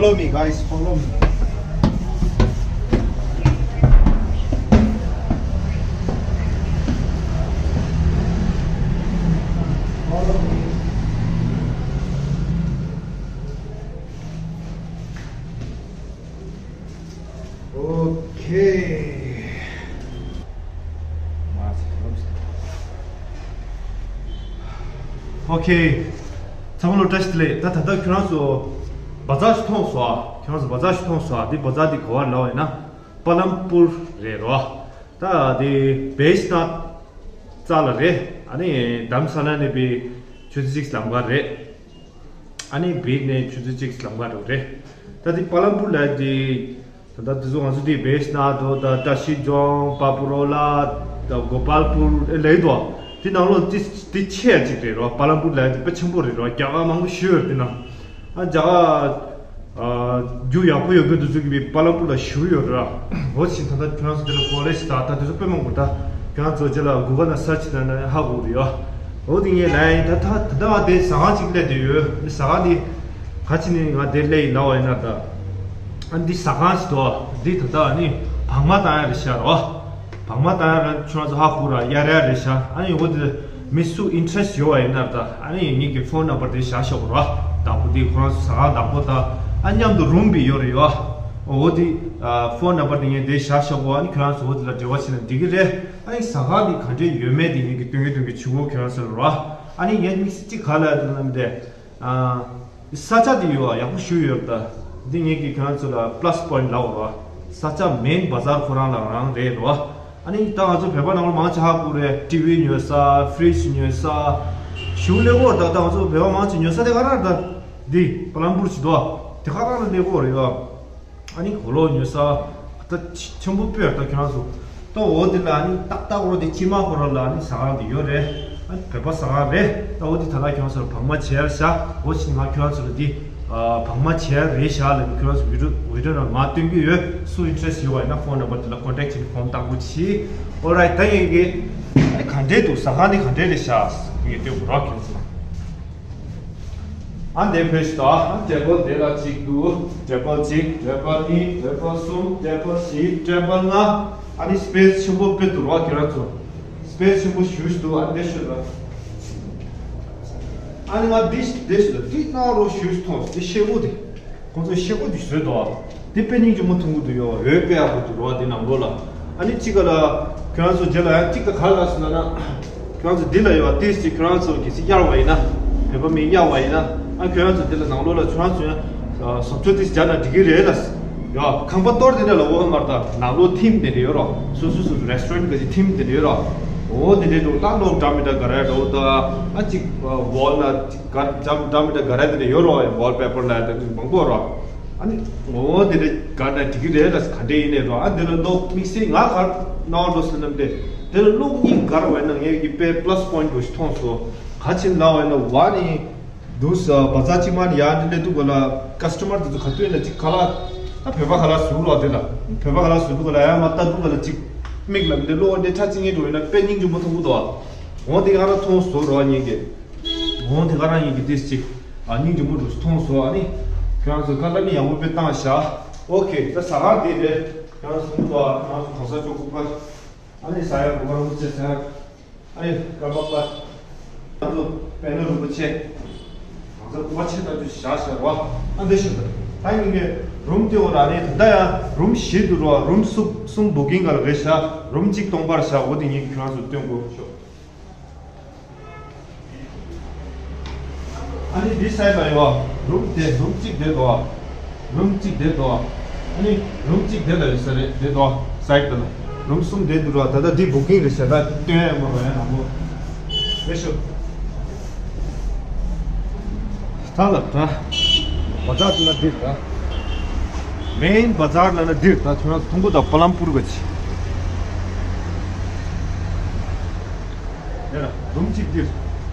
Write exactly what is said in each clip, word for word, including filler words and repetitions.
Follow me, guys, follow me. Follow me. Okay. Okay. ཚང་མ་ལ་བཀྲ་ཤིས་བདེ་ལེགས། ད་ད་ལྟ་ཁྱོད་རང་ཚོ་བ་ཛར་ཞིག་མཐོང་སོང་ཨ། ཁྱོད་རང་ཚོ་བ་ཛར་ཞིག་མཐོང་སོང་ཨ། འདི་བ་ཛར་འདི་ག་བར་ལབ་ཡིན་ན་པ་ལམ་པུར་རེད་རོ། ད་འདི་བེ་ཤི་ན་རྩ་ལ་རེད། ཨ་ནི་དྷ་རམ་ས་ལ་ནས་པའི་ཆུ་ཚོད་གཅིག་ལམ་ཁ་རེད། ཨ་ནི་བིར་ནས་ཆུ་ཚོད་གཅིག་ལམ་ཁ་རེད། ད་འདི་པ་ལམ་པུར་ལ་འདི་ད་ལྟ་འདི་ཚོ་ང་ཚོ་འདི་བེ་ཤི་ན་དོ་ད་བཀྲ་ཤིས་ལྗོངས་པ་པུ་རོ་ལ་ད་གོ་པལ་པུར་ཨེ་ལེ་དོ། འདི་ནང་ལོགས་འདི་འདི་ཆེ་ཡ་གཅིག་རེད་རོ། པ་ལམ་པུར་ལ་འདི་དཔེ་ཆེན་པོ་རེད་རོ། རྒྱ་གར་མང་པོ་ཞིག་ཡོད་འདི་ནང་། ཨ་རྒྱ་གར་ཨ་རྒྱུ་ཡག་པོ་ཡོད་མཁན་དེ་ཚོ་གིས་པ་ལམ་པུར་ལ་བཞུགས་ཡོད་ར། འོ་ཕྱིན་ད་ལྟ་ཁྱོད་རང་ཚོ་དེ་ལ་གོ་རེ་ཞིག་ད་ད་དེ་ཚོ་དཔེ་མང་པོ་ད་ཁྱོད་རང་ཚོ་རྗེས་ལ་གུ་གལ་ན་སར་ཆི་བཏང་ན་ཧ་གོ་གི་རེད་ཡ། འོ་དེ་ངས་ལན་ད་ད་ད་ད་ང་དེ་ཟ་ཁང་ཅིག་སླེབས་བསྡད་ཡོད། ཟ་ཁང་དེ་ག་ཅི་ནས་ང་དེ་སླེབས་ཡིན་ལབ་པ་ཡིན་ན་ད་ཨ་འདི་ཟ་ཁང་ཞིག་འདུག་འདི་ད་ད་ཨ་ནི་བག་མ་བཏང་ཡ་རེད་ཤག་རོ། བག་མ་བཏང་ཡ་ར་ཁྱོད་རང་ཚོ་ཧ་གོ་ར་གཡར་ཡ་རེད་ཤག་ཨ་ནི་འོ་དེ། མི་སུ་ཨིན་ཊི་རེ་སི་ཊི་ཡོད་པ་ཡིན་ན་ད་ཨ་ནི་ངེད་ཀྱི་ཕོན་ནམ་བར་དེ་བཞག་ཤོག་ར། བདག་པོ་དེ་ཁོ་རང་ཚོ་ཟ་ཁང་བདག་པོ་ད་ཨ་མཉམ་དུ་རུམ་བི་ཡོད་རེད་ཡོ། འོ་དེ་ཕོན་ནམ་བར་དེ་ངས་དེ་བཞག་ཤོག་གོ་ཨ་ནི་ཁྱོད་རང་ཚོ་འོ་དེ་ལ་འབྲེལ་བ་བྱས་ན་འགྲིག་གི་རེད། ཨ་ནི་ཟ་ཁང་དེ་ག་འདྲས་ཡོད་མེད་དེ་ངེད་ཀྱི་སྟོན་གི་སྟོན་གི་བྱུང་གོ་ཁྱོད་རང་ཚོ་ལ་ར། ཨ་ནི་ངས་དམིགས་བསལ་གཅིག་ག་ལ་ཡོད་ལབ་དེ། ཨ། ས་ཆ་དེ་ཡོད་ཡག་པོ་ཞིག་ཡོད་ད། འདི་ངེད་ཀྱིས་ཁྱོད་རང་ཚོ་ལ་པ་ལ་སི་པོ་ཡིན་ཊི་ལབ་རོ། ས་ཆ་མེན་བ་ཛར་ཁོ་རང་ལ་རང་རེད་རོ། ཨ་ནི་ད་ང་ཚོ་བོད་པ་ནང་ལ་མང་ཆེ་ཧ་གོ་རེད། ཊི་ཝི་ཉོ་ས། ཕི་རིཇ་ཉོ་ས། ཞུ་ལེ་གོ་ད་ད་ང་ཚོ་བོད་པ་མང་ཆེ་ཉོ་ས་དེ་ག་རང་ད། འདི་པ་ལམ་པུར་ཞིག་འདུག་དེ་ག་རང་ལ་ལེ་གོ་རེད་ཡོ། ཨ་ནི་གོ་ལོག་ཉོ་ས་ད་ཆེན་པོ་དཔེ་ད་ཁྱོད་རང་ཚོ་ད་འོ་དེ་ལ་ཨ་ནི་ཏག་ཏག་འོ་དེ་ཁྱི་མ་ཁོ་རང་ལ་ཨ་ནི་ཟ་ཁང་དེ་ཡོད་རེད། ཨ་ནི་བོད་པ་ཟ་ཁང་རེད། ད་འོ་དེ་ད་ལ་ཁྱོད་རང་ཚོ་ལ་བག་མ་བྱེད་ཡར་བཞག་འོ་ཕྱིན་ང་ཁྱོད་རང་ཚོ་ལ་འདི་བག་མ་བྱེད་ཡར་རེད་བཞག་ལ་ཁྱོད་རང་ཚོ་བི་ཌི་ཡོ་བི་ཌི་ཡོ་ནང་མར་སྟོན་གྱི་ཡོད། སུ་ཨིན་ཊི་རེ་སི་ཊི་ཡོད་པ་ཡིན་ན་ཕོན་ནམ་བར་དེ་ལ་ཀོན་ཊེག་བྱས་ནས་ཕོན་བཏང་དགོས་ཆེ། ཨོ་རའིཊ། ད་ངེད་ཀྱི་ཨ་ནི་ག་འདྲས་འདུག་ཟ་ཁང་འདི་ག་འདྲས་རེད་བཞག་ངས་སྟོན་དགོས་རོགས་ཁྱོད་ཚོ། ཨ་འདི་ཕེ་ཤི་ད། ཨ་ཊེ་བལ་འདི་ལ་གཅིག་འདུག་ཊེ་བལ་གཅིག་ཊེ་བལ་གཉིས། ཊེ་བལ་གསུམ། ཊེ་བལ་བཞི། ཊེ་བལ་ལྔ། ཨ་ནི་སི་པེ་སི་ཆེན་པོ་དཔེ་འདུག་རོགས་ཁྱོད་རང་ཚོ། སི་པེ་སི་ཆེན་པོ་ཞེ་པོ་ཞིག་འདུག་ཨ་འདི་ཤོད་ད། ཨ་ནི་ང་འདི་འདི་ཤོད་ད། འདི་གནང་རོགས་ཞེ་པོ་ཞིག་མཐོང་། འདི་ཤེལ་སྒོ་འདི། ཁོང་ཚོས་ཤེལ་སྒོ་འདི་བཟོས་འདུག་དེ་དཔེ་སྙིང་རྗེ་མོ་མཐོང་གི་འདུག་ཡོ། འོད་དཔེ་ཡག་པོ་འདུག་རོ་དེ་ནང་ལོགས་ལ། ཨ་ནི་གཅིག་ག་ལ་ཁྱོད་རང་ཚོ་རྗེས་ལ་ཡང་གཅིག་ག་ག་རེ་ལབ་སོང་ལབ་ན། ཁྱོད་རང་ཚོ་འདི་ལ་ཡོད་པ་ཏིས་ཅིག་ཁྱོད་རང་ཚོ་གལ་སྲིད་གཡར་བ་ཡིན་ན། བོད་པ་མི་གཡར་བ་ཡིན་ན། ཨ་ཁྱོད་རང་ཚོ་འདི་ལ་ནང་ལོགས་ལ་ཁྱོད་རང་ཚོ་ཡང་བཟོ་བཅོས་ཏིས་སྦྱར་ན་འགྲིག་གི་རེད་ལ། ཡོ་ཁང་པ་གཏོར་དེ་འདྲ་ལ་འོ་མར་ད་ནང་ལོགས་ཐིམ་དེ་འདྲ་ཡོད་རོ། སོ་སོ་སོ་སོ་རེ་སི་ཊོ་རན་ག་ཅིག་ཐིམ་དེ་འདྲ་ཡོད་རོ། འོ་དེ་འདྲ་འགྲོ་ད་ལོག་འདྲ་མི་འདྲ་ག་རེ་འགྲོ་ད། ཨ་ཅིག་ཝོལ་ན། ག་འདྲ་འདྲ་མི་འདྲ་ག་རེ་དེ་འདྲ་ཡོད་རོ། ཝོལ་པེ་པར་ལ་དེ་མང་པོ་རོ། ཨ་ནི་འོ་དེ་འདྲ་ག་འདྲ་འགྲིག་གི་རེད་ལ་ག་འདྲ་ཡིན་ནས་རོ། ཨ་འདི་ལ་ལོག་དམིགས་བསལ་ང་ག་ནང་འགྲོ་ཟེར་ནམ་དེ་དེ་ལ་ལོག་གཉིས་གར་བས་ན་ངས་ཀྱི་དཔེ་པ་ལ་སི་པོ་ཡིན་ཊི་འདྲ་ཞིག་མཐོང་སོང་། ག་ཅིག་ལབ་པ་ཡིན་ན་ཝ་ནི་འདུག་ས་བ་ཛར་གཅིག་མ་ནི་ཡར་འདི་སླེབས་དུས་ག་ལ་ཀ་སི་ཊ་མར་དེ་ཚོ་ག་དུས་ཡིན་ན་ཅིག་ག་ལ་ཨ་བོད་པ་ག་ལ་ཟུག་རོ། དེ་ལ་བོད་པ་ག་ལ་ཟུག་དུས་ག་ལ་ཡར་མར་ལྟ་དུས་ག་ལ་ཅིག་མིག་ལ་འདི་ལོག་འདི་ཁྲ་ཅིག་ངེས་འགྲོ་ཡིན་ན་དཔེ་སྙིང་རྗེ་མོ་མཐོང་གི་འདུག་འོ་དེ་ག་ར་མཐོང་སོང་རོ་ངས་ཀྱི། འོ་དེ་ག་རང་ཡིན་གྱི་ཏིས་ཅིག་ཨ་སྙིང་རྗེ་མོ་འདྲ་ཞིག་མཐོང་སོང་། ཨ་ནི་ཁྱོད་རང་ཚོ་ཁ་ལག་ནི་ཡག་པོ་དཔེ་བཏང་བཞག་ཨོ་ཁེ། ད་ཟ་ཁང་དེ་རེད། ཁྱོད་རང་ཚོ་ཁྱོད་རང་ཚོ་གང་ས་ཅོག་ཀུ་པར། ཨ་ནི་ཟ་ཡ་གོ་པ་རིན་པོ་ཆེ་ཟ་ཡ། ཨ་ནི་སྐར་མ་པར། ང་ཚོ་པེ་ནོ་རིན་པོ་ཆེ། གང་ས་གོ་པ་ཆེ་ལྟ་རྒྱུ་ཞིག་བཞག་བཞག་རོ། ཨ་འདི་ཞིག་ད། ད་ཡིན་གྱི་རུམ་དེ་འོ་ར་ནི་ད་ཡང་རུམ་བཞི་འདུག་རོ། རུམ་གསུམ་གསུམ་བུ་ཀིང་ག་ལ་རེད་བཞག་རུམ་གཅིག་སྟོང་པར་བཞག་འོ་དེ་ངས་ཁྱོད་རང་ཚོ་སྟོན་དགོས་ཤོག་ཨ་ནི་འདི་སའི་ལ་ཡོད། རུམ་དེ་རུམ་གཅིག་དེ་དོ། རུམ་གཅིག་དེ་དོ། ཨ་ནི་རུམ་གཅིག་དེ་ལ་ཡོད་ས་རེད་དེ་དོ། སའི་ལ། རུམ་གསུམ་དེ་འདུག་ར། ད་ལྟ་འདི་བུ་ཀིང་རེད་ཤག་ད་སྟོན་ཡ་མ་རོ་ཡ་ནང་ལོ། རེད་ཤོ། ད་ལ་ད། བ་ཛར་ན་འདིར་ད། མེན་བ་ཛར་ལ་ན་འདིར་ད་ཁྱོད་རང་ཚོ་མཐོང་གོ་ད་པ་ལམ་པུར་ག་ཅི། ཡ་ར་རུམ་གཅིག་འདིར།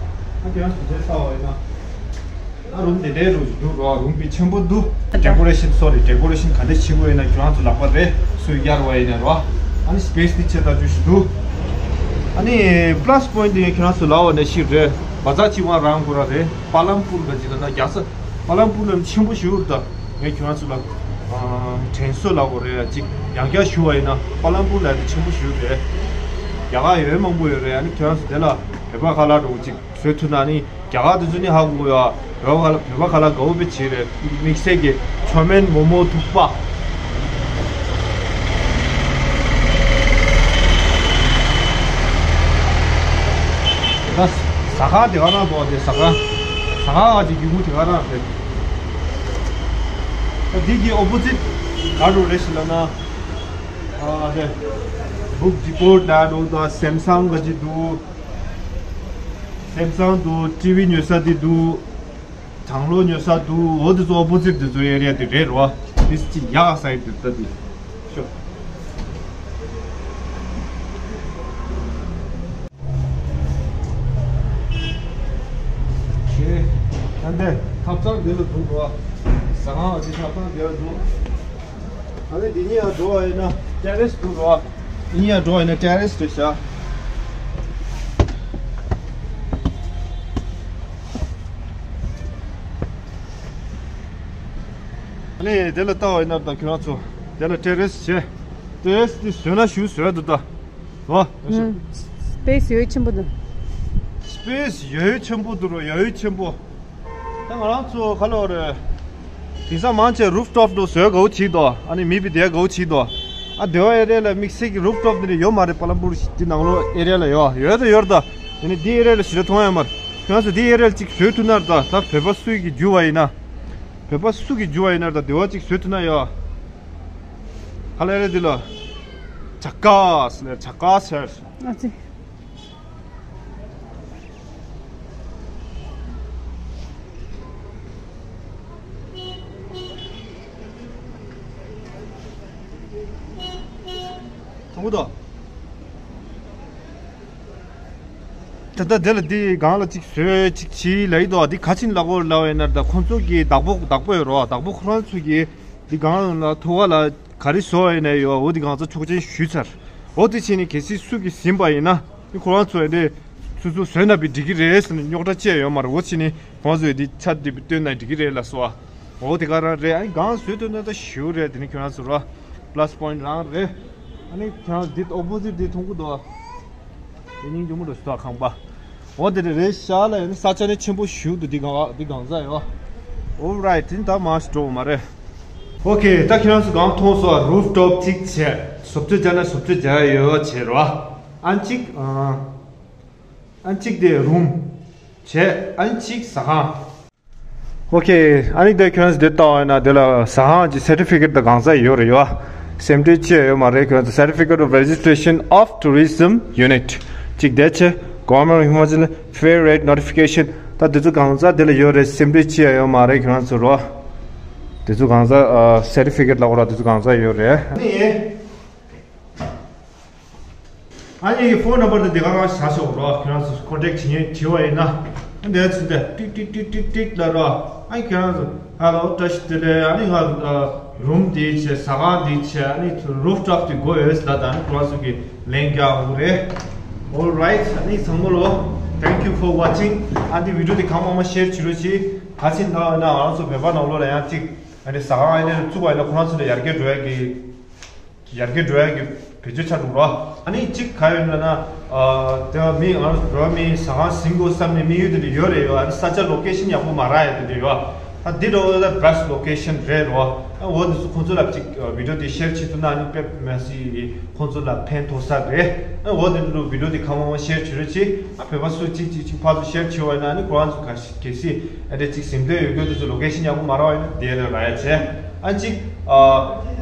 ཨ་ཁྱོད་རང་ཚོ་དེ་ལྟ་བ་ཡིན་ན། ཨ་རུམ་དེ་འདྲའི་རུམ་འདུག་རོ། རུམ་པི་ཆེན་པོ་འདུག་ཌེ་ཀོ་རེ་ཤིན་སོ་རི་ཌེ་ཀོ་རེ་ཤིན་ག་འདྲ་བྱེད་དགོས་ཡིན་ན་ཁྱོད་རང་ཚོ་ལག་པ་རེད། སུས་གཡར་བ་ཡིན་ན་རོ། ཨ་ནི་སི་པེ་སི་དེ་ཆེ་ཐག་ཆོད་ཞིག་འདུག་ཨ་ནི་པ་ལ་སི་པོ་ཡིན་དེ་ཁྱོད་རང་ཚོ་ལབ་པ་ནང་བཞིན་རེད། བ་ཛར་གཅིག་མ་རང་ཁོ་ར་རེད། པ་ལམ་པུར་ག་ཅི་ལ་ན་རྒྱ་ས་པ་ལམ་པུར་ལ་ཆེན་པོ་ཞིག་ཡོད་རེད་ད། ངས་ཁྱོད་རང་ཚོ་ལ་ཨ་དྲན་གསོ་ལབ་དགོས་རེད། ཅིག་ཡང་བསྐྱར་ཞུ་བ་ཡིན་ན་ཀ་ལམ་སྦུག་ལ་དེ་ཆེན་པོ་ཞིག་རེད། རྒྱ་གར་ཡུལ་མང་པོ་ཡོད་རེད། ཨ་ནི་ཁྱོད་རང་ཚོ་དེ་ལ་བོད་པ་ཁ་ལག་འདྲ་པོ་ཅིག་བཟོས་ཐུབ་ན་ནི་རྒྱ་གར་དེ་ཚོ་ནི་ཧ་གོ་གི་ཡོད། བོད་པ་ཁ་ལག་བོད་པ་ཁ་ལག་དགའ་པོ་དཔེ་བྱེད་རེད། དམིགས་བསལ་གྱི་ཆོ་མེན་མོ་མོ་ཐུག་པ། ད་ཟ་ཁང་དེ་ག་རང་འདུག་དེ་ཟ་ཁང་། ཟ་ཁང་ག་ཅིག་ཡུལ་མུ་དེ་ག་རང་རེད། ད་འདི་གི་ཨོ་པོ་ཛིད་ག་རུ་རེད་ཟེར་ལབ་ན། ཨ་རེད། Book Depot ལ་འགྲོ་དང་སེམ་སང་ག་ཅིག་འདུག་སེམ་སང་འདུག་ཊི་ཝི་ཉོ་ས་དེ་འདུག་གྲང་གློག་ཉོ་ས་འདུག་འོ་དེ་ཚོ་ཨོ་པོ་ཛིད་དེ་ཚོ་ཨེ་རི་ཡ་དེ་རེད་རོ། དེ་ཅི་ཡག་ས་ཡིན་དེ་ལྟ་དེ་ཤོ། ཁྱེད་ད་འདི་ཐབ་ཚང་འདི་ལ་འདུག་རོ། ཟ་ཁང་འདི་ཐབ་ཚང་འདི་ལ་འདུག་ཨ་ནི་འདི་གཉིས་ཡང་འགྲོ་བ་ཡིན་ན་ཏེ་རེ་སི་འདུག་རོ། འདི་གཉིས་ཡང་འགྲོ་བ་ཡིན་ན་ཏེ་རེ་སི་རེད་ཤག་ཨ་ནི་དེ་ལ་ལྟ་བ་ཡིན་ན་ད་ཁྱོད་རང་ཚོ་དེ་ལ་ཏེ་རེ་སི་བྱས། ཏེ་རེ་སི་དེ་བཟོས་ན་ཞུ་བཟོས་འདུག་ད། ཨོ། ཨུམ། སི་པེ་སི་ཡོད་ཆེན་པོ་འདུག་སི་པེ་སི་ཡོད་ཆེན་པོ་འདུག་རོ། ཡོད་ཆེན་པོ། ད་ང་རང་ཚོ་ག་ལོ་རེད། དེང་སང་མང་ཆེ་རུབ་ཊོབ་འདུག་བཟོས་དགའ་བོ་བྱེད་དོ། ཨ་ནི་མི་བི་དེ་དགའ་བོ་བྱེད་དོ། ཨ་དེ་བ་ཨེ་རི་ཡ་ལ་དམིགས་བསལ་གྱི་རུབ་ཊོབ་འདི་ནི་ཡོད་མ་རེད། པ་ལམ་པུར་འདི་ནང་ལོ་ཨེ་རི་ཡ་ལ་ཡོད་ཡོད་དོ་ཡོད་དོ། དེ་ནི་འདི་ཨེ་རི་ཡ་ལ་ཞེ་དྲག་མཐོང་ཡ་མ་རེད། ཁྱོད་ཚོ་འདི་ཨེ་རི་ཡ་ལ་ཅིག་བཟོས་ཐུབ་ན་རེད། ད་ད་བོད་པ་སུ་གི་རྒྱུ་བ་ཡིན་ན། བོད་པ་སུ་གི་རྒྱུ་བ་ཡིན་ན་རེད། ད་དེ་བ་ཅིག་བཟོས་ཐུབ་ན་ཡོད། ག་ལེ་རེད་འདི་ལ། ཇ་ཀཱས་ལེ་ཇ་ཀཱས་ཟེར། ཨ་ཙི། མཐོང་གི་འདུག་ད་ལྟ་དེ་ལ་འདི་སྒང་ལ་ཅིག་བཟོས་ཅིག་བྱིས་ལ་ཡི་དོ། འདི་ག་ཕྱིན་ལ་གོ་ལ་བས་ན། ད་ཁོང་ཚོ་གི་བདག་པོ་བདག་པོ་ཡོད་རོ། བདག་པོ་ཁོ་རང་ཚོ་གི་འདི་སྒང་ལ་ཐོ་བ་ལ་ག་རེ་བཟོ་བ་ཡིན་ན་ཡོད། འོ་འདི་གང་ཚ་ཆོག་ཅན་ཞུས་ཚར། འོ་དེ་ཕྱིན་ནི་གལ་སྲིད་སུ་གི་ཟིན་པ་ཡིན་ན་འདི་ཁོ་རང་ཚོ་ཡི་འདི་སུ་སུ་བཟོས་ན་བི་འགྲིག་གི་རེད་ཟེར་ནས་རྙོག་དྲ་བཅས་ཡོད་མ་རེད། འོ་ཕྱིན་ནི་ཁོ་རང་ཚོ་ཡི་འདི་ཆ་འདི་བི་སྟོན་ན་འགྲིག་གི་རེད་ལ་སོ། འོ་དེ་ག་རང་རེད། ཨ་ནི་གང་བཟོས་ཐུབ་ན་ད་ཞུ་རེད། དེ་ནི་ཁྱོད་རང་ཚོ་རོ། པ་ལ་སི་པོ་ཡིན་ཊི་རང་རེད། ཨ་ནི་ཁྱོད་རང་འདི་ཨོ་པོ་ཟིཊ་འདི་མཐོང་གི་འདུག་དེ་སྙིང་རྗེ་མོ་འདྲ་ཞིག་འདུག་ཁང་པ། འོ་དེ་རེད་རེད་ཤག་ལ། ཡང་ནི་ས་ཆ་ནི་ཆེན་པོ་ཞིག་འདུག་འདི་གང་འདི་གང་ཟག་ཡོད། ཨོ་རའིཊ། དེ་ད་མར་ཞིག་འགྲོ་བ་མ་རེད། ཨོ་ཁེ། ད་ཁྱོད་རང་ཚོ་གང་མཐོང་སོང་། རུབ་ཊོབ་གཅིག་བྱས། བཟོ་བཅོས་བྱས་ན་བཟོ་བཅོས་བྱས་ཡོད་བྱས་རོ། ཨན་གཅིག་ཨ་ཨན་གཅིག་དེ་རུམ་བྱས། ཨན་གཅིག་ཟ་ཁང་། ཨོ་ཁེ། ཨ་ནི་དེ་ཁྱོད་རང་ཚོ་དེ་ལྟ་བ་ཡིན་ན་དེ་ལ་ཟ་ཁང་གི་སེར་ཊི་ཕི་ཀེཊ་དང་གང་ཟག་ཡོད་རེད་ཡོད། སེམས་ཁྲལ་ཅི་ཡང་ཡོད་མ་རེད། ཁྱོད་ཚོ་Certificate of Registration of Tourism Unit གཅིག་དེ་བྱས། Government of Himachal Fair Rate Notification ད་དེ་ཚོ་གང་ཟག་དེ་ལ་ཡོད་རེད། སེམས་ཁྲལ་ཅི་ཡང་ཡོད་མ་རེད། ཁྱོད་རང་ཚོ་རོ། དེ་ཚོ་གང་ཟག་ཨ་སེར་ཊི་ཕི་ཀེཊ་ལ་འོ་ར་དེ་ཚོ་གང་ཟག་ཡོད་རེད། ཨ་ནི། ཨ་ནི་ཕོན་ནམ་བར་དེ་དེ་ག་ག་བཞག་ཆོག་རོ། ཁྱེད་རང་ཚོ་ཀོན་ཊེག་བྱེད་མཁན་བྱེད་པ་ཡིན་ན། ཨ་འདི་ཚོ་འདི་ཏིག་ཏིག་ཏིག་ཏིག་ཏིག་ལ་རོ། ཨ་ཁྱེད་རང་ཚོ་ཧེ་ལོ་བཀྲ་ཤིས་བདེ་ལེགས། ཨ་ནི་ང་རུམ་འདི་བྱས། ཟ་ཁང་འདི་བྱས། ཨ་ནི་རུབ་ཊོབ་འདི་དགོས་ཡོད་ལ་ད་ནི་ཁྱེད་རང་ཚོ་གི་ལན་རྒྱག་དགོས་རེད། Alright། ཨ་ནི་ཚང་མ་ལོ། Thank you for watching། ཨ་འདི་བི་ཌི་ཡོ་འདི་གང་མང་མང་ཤེར་བྱེད་རོགས་གྱིས། ག་ཚིག་ན་ང་རང་ཚོ་བོད་པ་ནང་ལོགས་ལ་ཡང་ཅིག་ཨ་ནི་ཟ་ཁང་ཨ་ནི་བཙུགས་པ་ཡིན་ན་ཁོ་རང་ཚོ་ལ་ཡར་རྒྱས་འགྲོ་ཡ་གི་ཡར་རྒྱས་འགྲོ་ཡ་གི་བེད་སྤྱོད་ཆགས་འགྲོ་རོགས། ཨ་ནི་གཅིག་ག་ཡོད་ན་ན། ཨ་དེ་བ་མི་ང་རང་བོད་མི་ཟ་ཁང་ཟིན་དགོས་བསམ་ནས་དམིགས་ཡུལ་དེ་འདྲ་ཡོད་རེད་ཡོད། ཨ་ནི་ས་ཆ་ལོ་ཀེ་ཤན་ཡག་པོ་མ་རག་ཡ་དེ་འདྲ་ཡོད། ཨ་འདི་འདྲ་བོ་ད་best location རེད་རོ། ཨ་འོ་དེ་ཚོ་ཁོང་ཚོ་ལ་གཅིག་བི་ཌི་ཡོ་དེ་ཤེར་བྱེད་ཐུབ་ན་ཨ་ནི་དཔེ་མི་སྲིད་ཁོང་ཚོ་ལ་ཕན་ཐོགས་ས་རེད། ཨ་འོ་དེ་འདྲ་བི་ཌི་ཡོ་དེ་གང་མང་མང་ཤེར་བྱེད་རོགས་གྱིས། ཨ་བོད་པ་སུ་གཅིག་གཅིག་གཅིག་ཕར་ཚུར་ཤེར་བྱེད་པ་ཡིན་ན་ཨ་ནི་ཁོ་རང་ཚོ་ག་ཤེད། གལ་སྲིད་ཨ་འདྲ་ཅིག་ཟིན་འདོད་ཡོད་མཁན་དེ་ཚོ་ལོ་ཀེ་ཤན་ཡག་པོ་མ་རག་པ་ཡིན་ན་དེ་ལ་རག་ཡ་བྱས། ཨ་ཅིག་ཨ་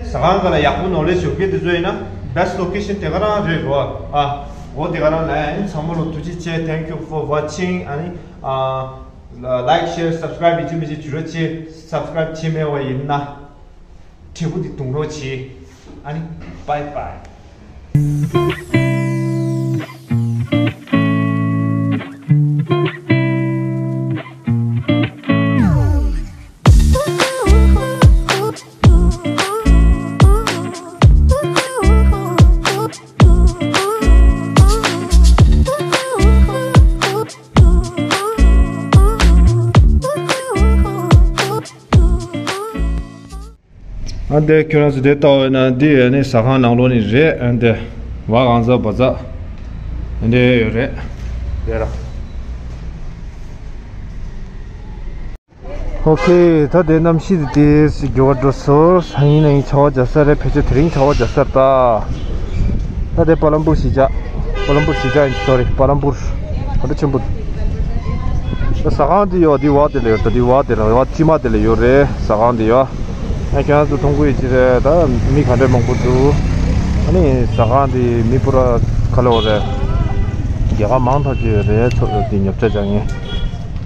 ཟ་ཁང་སྒང་ལ་ཡག་པོ་ནོ་ལེ་ཇི་ཡོད་མཁན་དེ་ཚོ་ཡིན་ན་best location དེ་ག་རང་རེད་རོ། ཨ་འོ་དེ་ག་རང་ལ་ཡ་ཡིན། ཚང་མ་ལོ་ཐུགས་རྗེ་ཆེ། Thank you for watching། ཨ་ནི་ཨ་like share subscribe བྱེད་མི་བྱེད་བྱེད་རོགས་གྱིས། Subscribe བྱེད་མེད་པ་ཡིན་ན་དྲིལ་བུ་དེ་རྡུང་རོགས་གྱིས། ཨ་ནི་bye bye། ཨ་འདི་ཁྱོད་རང་ཚོ་དེ་ལྟ་བས་ན་འདི་ཡོད་ནི་ཟ་ཁང་ནང་ལོགས་ནི་རེད། ཨ་འདི་བ་གང་ཟ་བ་ཟ་འདི་ཡོད་རེད། དེ་ར། ཨོ་ཁེ། ད་དེ་གནམ་གཤིས་དེ་དེ་སི་འགྱུར་བ་འགྲོ་སོང་། སང་ཉིན་ནས་ཆར་པ་རྒྱག་ས་རེད། ཕལ་ཆེར་དེ་རིང་ཆར་པ་རྒྱག་ས་རེད་ད། ད་དེ་པ་ལམ་པུར་གཞིས་ཆགས། པ་ལམ་པུར་གཞིས་ཆགས་ཡིན། སོ་རི། པ་ལམ་པུར། ག་འདྲ་ཆེན་པོ། ད་ཟ་ཁང་དེ་ཡོད། དེ་བ་དེ་ལ་ཡོད། ད་དེ་བ་དེ་ལ་བ་དཀྱིལ་མ་དེ་ལ་ཡོད་རེད། ཟ་ཁང་དེ་ཡོད། ཨ་ཁྱེད་རང་ཚོ་མཐོང་གི་ཡོད་ཀྱི་རེད། ད་མི་ག་འདྲ་མང་པོ་འདུག་ཨ་ནི་ཟ་ཁང་དེ་མི་པུ་ར་ག་ལ་ཡོད་རེད། རྒྱལ་ཁབ་མང་ཐག་ཆོད་ཡོད་རེད། ཚོ་དེ་ཉོ་ཆ་བྱ་ངེས།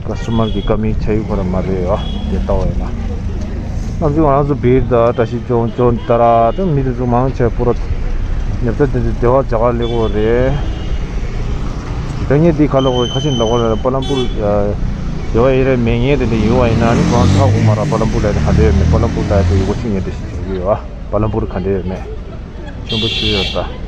ཀ་སི་ཊོ་མར་གྱི་ཀ་མིག་ཆ་ཡུ་ཁོ་ར་མ་རེད་ཨ། དེ་ལྟ་བ་ཡིན་ན། ཨ་ཙི་ང་རང་ཚོ་བིར་ད་བཀྲ་ཤིས་ལྗོངས་ལྗོངས་ད་ར་ད་མི་དེ་ཚོ་མང་ཆེ་པུ་ར་ཉོ་ཆ་དེ་ཚོ་སྡེ་བ་རྒྱ་གར་ལེགས་པོ་རེད། དེ་ངས་འདི་ག་ལ་གོ་ཁ་ཤས་ལ་གོ་ལ་པ་ལམ་པུར་སྡེ་བ་ཡེ་རེ་མེད་ངེས་དེ་འདྲ་ཡོད་བ་ཡིན་ན་ནི་གང་ཐག་གོ་མ་ར། པ་ལམ་པུར་ལ་དེ་ག་འདྲ་ཡོད་མེད། པ་ལམ་པུར་ལ་དེ་ཡོད་གོ་ཤི་ངེས་དེ་ཞིག་ཡོད་ཡོད་ཨ། པ་ལམ་པུར་ག་འདྲ་ཡོད་མེད་ཆེན་པོ་ཞིག་ཡོད་ད།